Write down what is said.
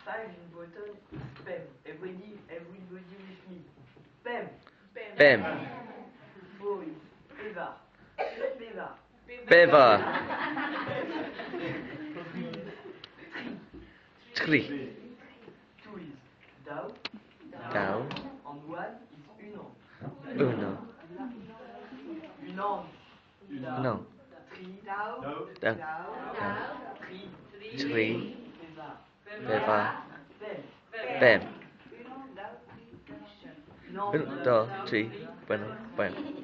Five in Breton is pemp. Everybody, everybody with me. Pemp. Pemp. Four is pevar. Pevar. Pevar. Three is tri. Tri. Two is daou. Daou. And one is unan. Unan. Unan. Unan. Tri. Daou. Daou. Daou. Tri. Tri. Pevar. Pevar. Pemp. Pemp. Unan, Un, daou, tri, pevar, pemp.